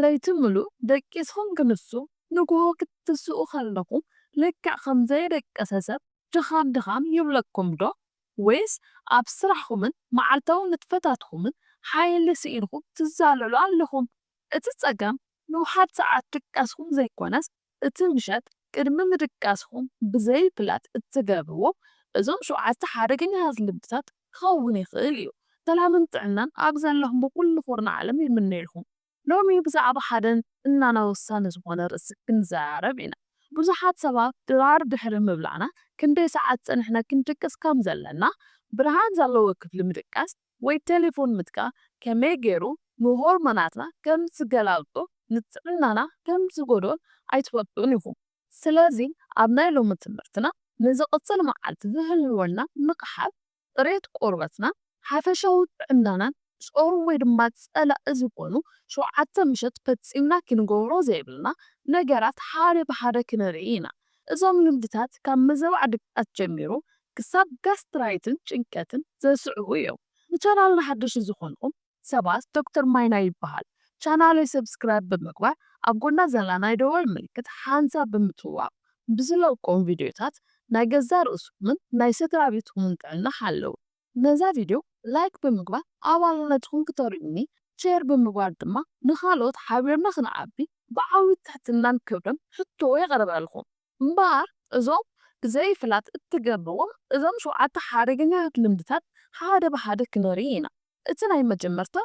ለይቲ ምሉእ ደቂስኹም ክንሱ ንግሆ ክትስኡ ከለኹም ልክዕ ከም ዘይደቀሰ ሰብ ድኻም ድኻም ይብለኩም ዶ? ወይስ ኣብ ስራሕኹምን መዓልታዊ ንጥፈታትኩምን ሓይሊ ስኢንኩም ትዛለሉ ኣለኹም? እቲ ጸገም ንውሓድ ሰዓት ድቃስኩም ዘይኮነስ፣ እቲ ምሸት ቅድሚ ምድቃስኩም ብዘይ ፍላጥ እትገብርዎ እዞም ሸውዓተ ሓደገኛታት ልምድታት ክኸውን ይኽእል እዩ። ሰላምን ጥዕናን ኣብ ዘለኹም ብኩሉ ኩርናዕ ዓለም ይምነየልኩም። ሎሚ ብዛዕባ ሓደ ጥዕናና ወሳኒ ዝኾነ ርእሲ ክንዘራረብ ኢና። ብዙሓት ሰባት ድራር ድሕሪ ምብላዕና ክንደይ ሰዓት ጸኒሕና ክንድቅስ ከም ዘለና፣ ብርሃን ዘለዎ ክፍሊ ምድቃስ ወይ ቴሌፎን ምጥቃም ከመይ ገይሩ ንሆርሞናትና ከም ዝገላብጦ፣ ንጥዕናና ከም ዝጎድኦን ኣይትፈልጡን ኢኹም። ስለዚ ኣብ ናይ ሎሚ ትምህርትና ንዝቕጽል መዓልቲ ዝህልወና ምቕሓል፣ ጽሬት ቆርበትና፣ ሓፈሻዊ ጥዕናናን ጾሩ ወይ ድማ ጸላኢ ዝኾኑ ሸውዓተ ምሸት ፈጺምና ክንገብሮ ዘይብልና ነገራት ሓደ ብሓደ ክንርኢ ኢና። እዞም ልምድታት ካብ ምዝባዕ ድቃስ ጀሚሩ ክሳብ ጋስትራይትን ጭንቀትን ዘስዕቡ እዮም። ንቻናልና ሓደሽቲ ዝኾንኩም ሰባት፣ ዶክተር ማይና ይበሃል። ቻናለይ ሰብስክራይብ ብምግባር ኣብ ጎና ዘላ ናይ ደወል ምልክት ሓንሳብ ብምትዋቕ ብዝለቆም ቪድዮታት ናይ ገዛ ርእስኹምን ናይ ስድራ ቤትኩምን ጥዕና ሓለዉ። ነዛ ቪድዮ ላይክ ብምግባር ኣባልነትኩም ክተርእዩኒ፣ ሼር ብምግባር ድማ ንኻልኦት ሓቢርና ክንዓቢ ብዓቢ ትሕትናን ክብርን ሕቶ የቕርበልኩም። እምበኣር እዞም ብዘይ ፍላጥ እትገብርዎም እዞም ሸውዓተ ሓደገኛታት ልምድታት ሓደ ብሓደ ክንርኢ ኢና። እቲ ናይ መጀመርታ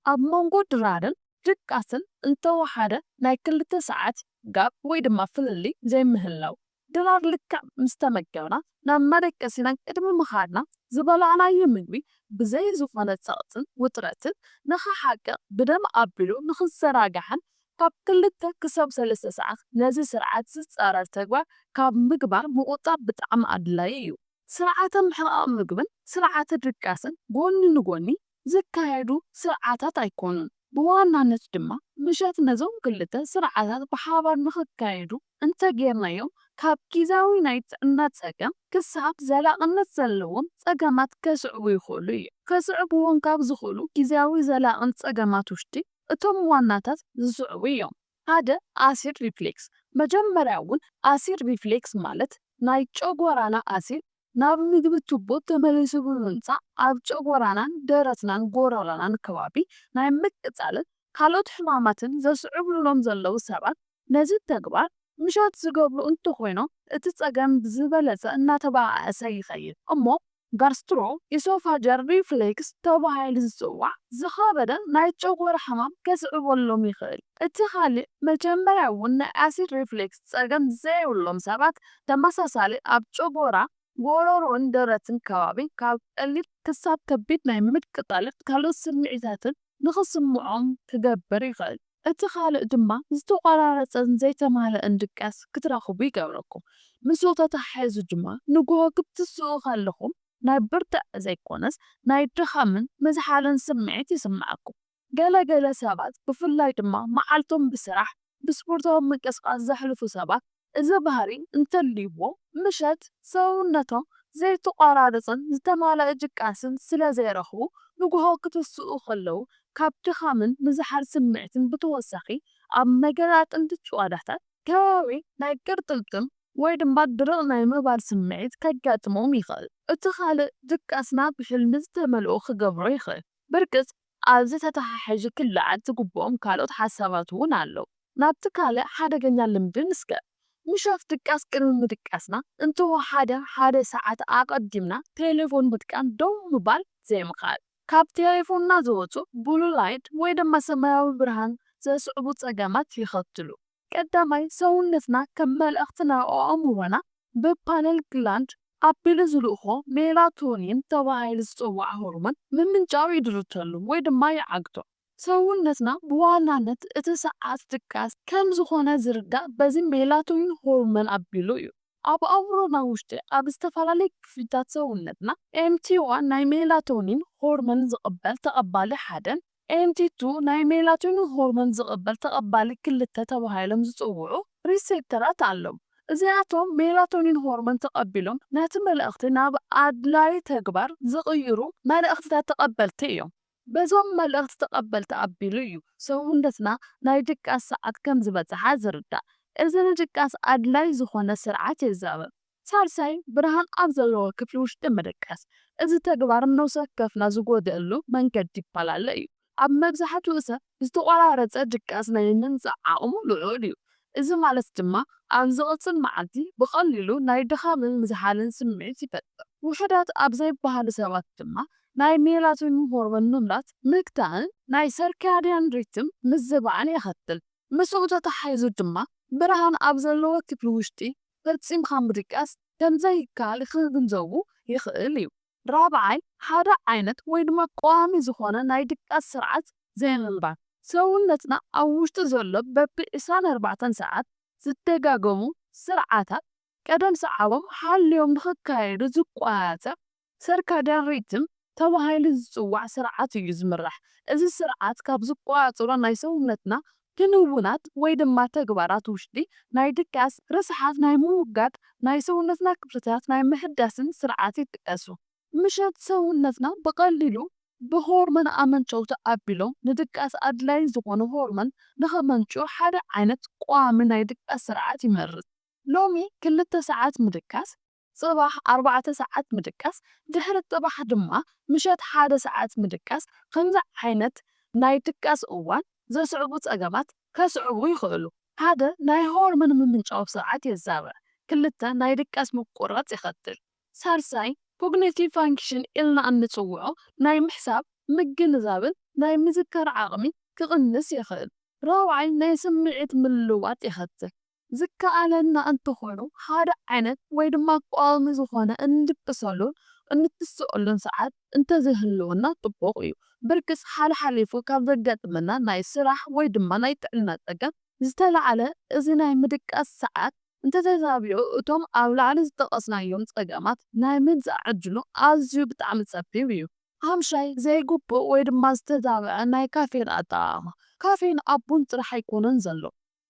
ኣብ መንጎ ድራርን ድቃስን እንተወሓደ ናይ ክልተ ሰዓት ጋፕ ወይ ድማ ፍልልይ ዘይምህላው። ድራር ልክዕ ምስ ተመገብና ናብ መደቀሲና ቅድሚ ምኻድና ዝበላዕናዮ ምግቢ ብዘይ ዝኾነ ጸቕጥን ውጥረትን ንኽሓቅቕ ብደም ኣቢሉ ንኽዘናጋሕን ካብ ክልተ ክሳብ ሰለስተ ሰዓት ነዚ ስርዓት ዝጻረር ተግባር ካብ ምግባር ምቑጣብ ብጣዕሚ ኣድላዪ እዩ። ስርዓተ ምሕቓቕ ምግብን ስርዓተ ድቃስን ጎኒ ንጎኒ ዝካየዱ ስርዓታት ኣይኮኑን። ብዋናነት ድማ ምሸት ነዞም ክልተ ስርዓታት ብሓባር ንኽካየዱ እንተጌርናዮም ካብ ግዝያዊ ናይ ጥዕና ጸገም ክሳብ ዘላቕነት ዘለዎም ጸገማት ከስዕቡ ይኽእሉ እዮም። ከስዕብዎም ካብ ዝኽእሉ ግዝያዊ ዘላቕን ጸገማት ውሽጢ እቶም ዋናታት ዝስዕቡ እዮም። ሓደ፣ ኣሲድ ሪፍሌክስ። መጀመርያ እውን ኣሲድ ሪፍሌክስ ማለት ናይ ጨጎራና ኣሲድ ናብ ምግቢ ቱቦ ተመሊሱ ብምምጻእ ኣብ ጨጎራናን ደረትናን ጎረሮናን ከባቢ ናይ ምቅጻልን ካልኦት ሕማማትን ዘስዕቡሎም ዘለዉ ሰባት ነዚ ተግባር ምሸት ዝገብሩ እንተኾይኖም እቲ ጸገም ብዝበለጸ እናተባኣሰ ይኸይድ እሞ ጋስትሮ ኢሶፋጀር ሪፍሌክስ ተባሂሉ ዝጽዋዕ ዝኸበደ ናይ ጨጎራ ሕማም ከስዕበሎም ይኽእል። እቲ ካልእ መጀመርያ እውን ናይ ኣሲድ ሪፍሌክስ ጸገም ዘይብሎም ሰባት ተመሳሳሊ ኣብ ጨጎራ፣ ጎረሮን ደረትን ከባቢ ካብ ቀሊል ክሳብ ከቢድ ናይ ምቅጻልን ካልኦት ስምዒታትን ንኽስምዖም ክገብር ይኽእል። እቲ ካልእ ድማ ዝተቖራረጸን ዘይተማልአን ድቃስ ክትረኽቡ ይገብረኩም። ምስኡ ተተሓሒዙ ድማ ንግሆ ክትስኡ ከለኹም ናይ ብርትዐ ዘይኮነስ ናይ ድኻምን ምዝሓልን ስምዒት ይስምዓኩም። ገለ ገለ ሰባት ብፍላይ ድማ መዓልቶም ብስራሕ ብስፖርታዊ ምንቅስቓስ ዘሕልፉ ሰባት እዚ ባህሪ እንተልይዎም ምሸት ሰውነቶም ዘይተቋራረጽን ዝተማልአ ድቃስን ስለ ዘይረኽቡ ንግሆ ክትስኡ ከለዉ ካብ ድኻምን ምዝሓል ስምዒትን ብተወሳኺ ኣብ መገድ ኣጥንቲ ጭዋዳታት ከባቢ ናይ ቅርጥምጥም ወይ ድማ ድርቕ ናይ ምባል ስምዒት ከጋጥሞም ይኽእል። እቲ ካልእ ድቃስና ብሕልሚ ዝተመልኦ ክገብሮ ይኽእል። ብርግጽ ኣብዚ ተተሓሒዙ ክለዓል ዝግብኦም ካልኦት ሓሳባት እውን ኣለዉ። ናብቲ ካልእ ሓደገኛ ልምዲ ንስገር። ምሸት ድቃስ ቅድሚ ምድቃስና እንተወሓደ ሓደ ሰዓት ኣቐዲምና ቴሌፎን ምጥቃም ደው ምባል ዘይምኽኣል። ካብ ቴሌፎንና ዝወጹ ብሉ ላይት ወይ ድማ ሰማያዊ ብርሃን ዘስዕቡ ጸገማት የኸትሉ። ቀዳማይ ሰውነትና ከም መልእኽቲ ናብ ኣእምሮና ብፓነል ግላንድ ኣቢሉ ዝልእኾ ሜላቶኒን ተባሂሉ ዝጽዋዕ ሆርሞን ምምንጫው ይድርተሉ ወይ ድማ ይዓግቶ። ሰውነትና ብዋናነት እቲ ሰዓት ድቃስ ከም ዝኾነ ዝርዳእ በዚ ሜላቶኒን ሆርሞን ኣቢሉ እዩ። ኣብ ኣእምሮና ውሽጢ ኣብ ዝተፈላለዩ ክፍልታት ሰውነትና ኤምቲ ዋን ናይ ሜላቶኒን ሆርሞን ዝቕበል ተቐባሊ ሓደን ኤምቲ ቱ ናይ ሜላቶኒን ሆርሞን ዝቕበል ተቐባሊ ክልተ ተባሂሎም ዝጽውዑ ሪሴፕተራት ኣለዉ። እዚኣቶም ሜላቶኒን ሆርሞን ተቐቢሎም ነቲ መልእኽቲ ናብ ኣድላዪ ተግባር ዝቕይሩ መልእኽትታት ተቐበልቲ እዮም። በዞም መልእኽቲ ተቐበልቲ ኣቢሉ እዩ ሰውነትና ናይ ድቃስ ሰዓት ከም ዝበጽሓ ዝርዳእ። እዚ ንድቃስ ኣድላይ ዝኾነ ስርዓት የዛብእ። ሳልሳይ፣ ብርሃን ኣብ ዘለዎ ክፍሊ ውሽጢ ምድቃስ። እዚ ተግባር ነፍሲ ወከፍና ዝጎድኣሉ መንገዲ ይፈላለ እዩ። ኣብ መብዛሕትኡ ሰብ ዝተቖራረጸ ድቃስ ናይ ምምጻእ ዓቕሙ ልዑል እዩ። እዚ ማለት ድማ ኣብ ዝቕጽል መዓልቲ ብቐሊሉ ናይ ድኻምን ምዝሓልን ስምዒት ይፈጥር። ውሑዳት ኣብ ዘይበሃሉ ሰባት ድማ ናይ ሜላቶኒን ሆርሞን ምምራት ምግታእን ናይ ሰርካድያን ሪትም ምዝባዕን የኸትል። ምስኡ ተተሓሒዙ ድማ ብርሃን ኣብ ዘለዎ ክፍሊ ውሽጢ ፈጺምካ ምድቃስ ከም ዘይከኣል ክግንዘቡ ይኽእል እዩ። ራብዓይ፣ ሓደ ዓይነት ወይ ድማ ቀዋሚ ዝኾነ ናይ ድቃስ ስርዓት ዘይምንባር። ሰውነትና ኣብ ውሽጢ ዘሎ በቢ ዕስራን ኣርባዕተን ሰዓት ዝደጋገሙ ስርዓታት ቀደም ሰዓቦም ሓልዮም ንኽካየዱ ዝቆጻጸር ሰርካድያን ሪትም ተባሂሉ ዝጽዋዕ ስርዓት እዩ ዝምራሕ። እዚ ስርዓት ካብ ዝቆጻጸሮ ናይ ሰውነትና ክንውናት ወይ ድማ ተግባራት ውሽጢ ናይ ድቃስ፣ ርስሓት ናይ ምውጋድ፣ ናይ ሰውነትና ክፍልታት ናይ ምሕዳስን ስርዓት ይጥቀሱ። ምሸት ሰውነትና ብቐሊሉ ብሆርሞን ኣመንጨውቲ ኣቢሎም ንድቃስ ኣድላይ ዝኾነ ሆርሞን ንኸመንጭው ሓደ ዓይነት ቀዋሚ ናይ ድቃስ ስርዓት ይመርጽ። ሎሚ ክልተ ሰዓት ምድቃስ፣ ጽባሕ ኣርባዕተ ሰዓት ምድቃስ፣ ድሕሪ ጽባሕ ድማ ምሸት ሓደ ሰዓት ምድቃስ፣ ከምዚ ዓይነት ናይ ድቃስ እዋን ዘስዕቡ ጸገማት ከስዕቡ ይኽእሉ። ሓደ ናይ ሆርሞን ምምንጫው ስርዓት የዛብዕ። ክልተ ናይ ድቃስ ምቁራጽ ይኸትል። ሳልሳይ ኮግኒቲቭ ፋንክሽን ኢልና እንጽውዖ ናይ ምሕሳብ ምግንዛብን ናይ ምዝካር ዓቕሚ ክቕንስ ይኽእል። ራብዓይ ናይ ስምዒት ምልውዋጥ ይኸትል። ዝከኣለና እንተኾይኑ ሓደ ዓይነት ወይ ድማ ቀዋሚ ዝኾነ እንድቅሰሉን እንትስቀሉን ሰዓት እንተዘይህልወና ጽቡቕ እዩ። ብርግጽ ሓልሓሊፉ ካብ ዘጋጥመና ናይ ስራሕ ወይ ድማ ናይ ጥዕና ጸገም ዝተላዕለ እዚ ናይ ምድቃስ ሰዓት እንተተዛቢዑ እቶም ኣብ ላዕሊ ዝጠቐስናዮም ጸገማት ናይ ምምጻእ ዕድሉ ኣዝዩ ብጣዕሚ ጸቢብ እዩ። ሓምሻይ ዘይግቡእ ወይ ድማ ዝተዛበዐ ናይ ካፌን ኣጠቓቕማ። ካፌን ኣብ ቡን ጥራሕ ኣይኮነን ዘሎ።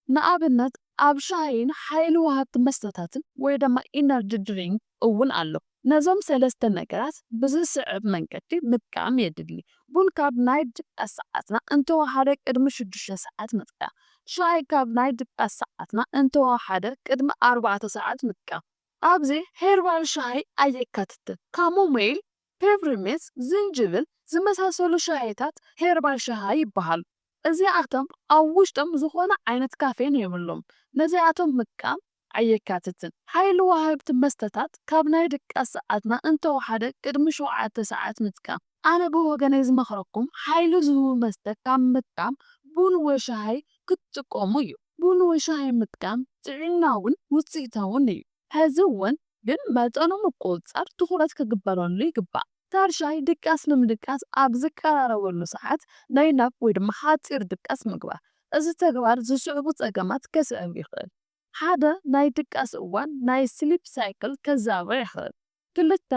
ንኣብነት ኣብ ሻሂን ሓይሊ ወሃብቲ መስተታትን ወይ ድማ ኢነርጂ ድሪንክ እውን ኣሎ። ነዞም ሰለስተ ነገራት ብዝስዕብ መንገዲ ምጥቃም የድሊ። ቡን ካብ ናይ ድቃስ ሰዓትና እንተወሓደ ቅድሚ ሽዱሽተ ሰዓት ምጥቃም። ሻሂ ካብ ናይ ድቃስ ሰዓትና እንተወሓደ ቅድሚ ኣርባዕተ ሰዓት ምጥቃም። ኣብዚ ሄርባል ሻሂ ኣየካትትን። ካሞሜይል፣ ፔፕርሚንት፣ ዝንጅብል ዝመሳሰሉ ሻሂታት ሄርባል ሻሂ ይበሃሉ። እዚኣቶም ኣብ ውሽጦም ዝኾነ ዓይነት ካፌን የብሎም። ነዚኣቶም ምጥቃም ኣየካትትን። ሓይሊ ወሃብቲ መስተታት ካብ ናይ ድቃስ ሰዓትና እንተወሓደ ቅድሚ ሸውዓተ ሰዓት ምጥቃም። ኣነ ብወገነይ ዝመኽረኩም ሓይሊ ዝህቡ መስተ ካብ ምጥቃም ቡን ወይ ሻሂ ክትጥቀሙ እዩ። ቡን ወይ ሻሂ ምጥቃም ጥዕናውን ውፅኢታውን እዩ። ሕዚ እውን ግን መጠኑ ምቁፅፃር ትኹረት ክግበረሉ ይግባእ። ሳልሳይ ድቃስ ንምድቃስ ኣብ ዝቀራረበሉ ሰዓት ናይ ናፕ ወይ ድማ ሓፂር ድቃስ ምግባር። እዚ ተግባር ዝስዕቡ ጸገማት ከስዕብ ይኽእል። ሓደ ናይ ድቃስ እዋን ናይ ስሊፕ ሳይክል ከዛብዕ ይኽእል። ክልተ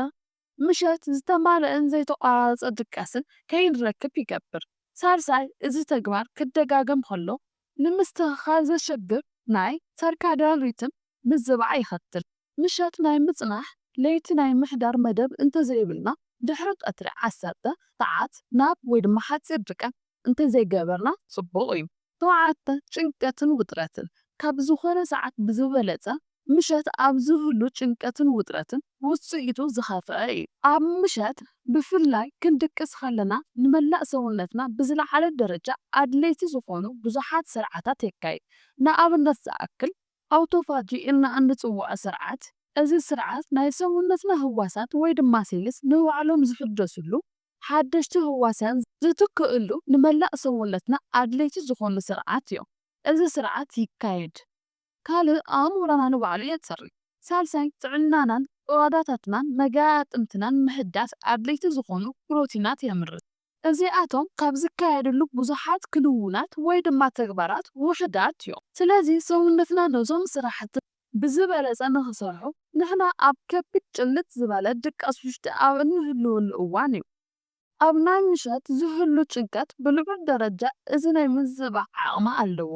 ምሸት ዝተማልአን ዘይተቋረጸ ድቃስን ከይንረክብ ይገብር። ሳልሳይ እዚ ተግባር ክደጋገም ከሎ ንምስትኽኻል ዘሸግር ናይ ሰርካድያን ሪትም ምዝባዕ ይኸትል። ምሸት ናይ ምጽናሕ ለይቲ ናይ ምሕዳር መደብ እንተዘይብልና ድሕሪ ቀትሪ ዓሰርተ ሰዓት ናፕ ወይ ድማ ሓጺር ድቃስ እንተዘይገበርና ጽቡቕ እዩ። ሸውዓተ ጭንቀትን ውጥረትን ካብ ዝኾነ ሰዓት ብዝበለጸ ምሸት ኣብ ዝህሉ ጭንቀትን ውጥረትን ውጽኢቱ ዝኸፍአ እዩ። ኣብ ምሸት ብፍላይ ክንድቅስ ከለና ንመላእ ሰውነትና ብዝለዓለ ደረጃ ኣድለይቲ ዝኾኑ ብዙሓት ስርዓታት የካይድ። ንኣብነት ዝኣክል ኣውቶፋጂ ኢልና እንጽውዖ ስርዓት። እዚ ስርዓት ናይ ሰውነትና ህዋሳት ወይ ድማ ሴልስ ንባዕሎም ዝሕደስሉ ሓደሽቲ ህዋሳን ዝትክእሉ ንመላእ ሰውነትና ኣድለይቲ ዝኾኑ ስርዓት እዮም። እዚ ስርዓት ይካየድ ካልእ ኣእምሮና ንባዕሉ የጽሪ። ሳልሳይ ጥዕናናን ቀዳዳታትናን መገጣጥምትናን ምሕዳስ ኣድለይቲ ዝኾኑ ፕሮቲናት የምርት። እዚኣቶም ካብ ዝካየድሉ ብዙሓት ክንውናት ወይ ድማ ተግባራት ውሑዳት እዮም። ስለዚ ሰውነትና ነዞም ስራሕቲ ብዝበለጸ ንኽሰርሑ ንሕና ኣብ ከቢድ ጭልጥ ዝበለ ድቃስ ውሽጢ ኣብ እንህልወሉ እዋን እዩ። ኣብ ናይ ምሸት ዝህሉ ጭንቀት ብልዑል ደረጃ እዚ ናይ ምዝባዕ ዓቕሚ ኣለዎ።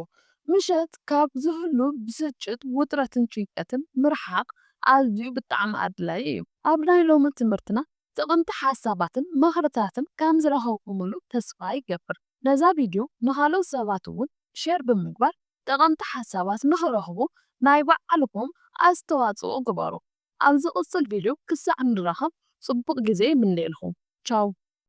ምሸት ካብ ዝህሉ ብስጭት፣ ውጥረትን ጭንቀትን ምርሓቕ ኣዝዩ ብጣዕሚ ኣድላዪ እዩ። ኣብ ናይ ሎሚ ትምህርትና ጥቕምቲ ሓሳባትን ምኽርታትን ከም ዝረኸብኩምሉ ተስፋ ይገብር። ነዛ ቪድዮ ንኻልኦት ሰባት እውን ሼር ብምግባር ጠቐምቲ ሓሳባት ንኽረኽቡ ናይ ባዕልኹም ኣስተዋፅኦ ግበሩ። ኣብ ዝቕፅል ቪድዮ ክሳዕ ንራኸብ ፅቡቕ ግዜ ይምነየልኩም። ቻው።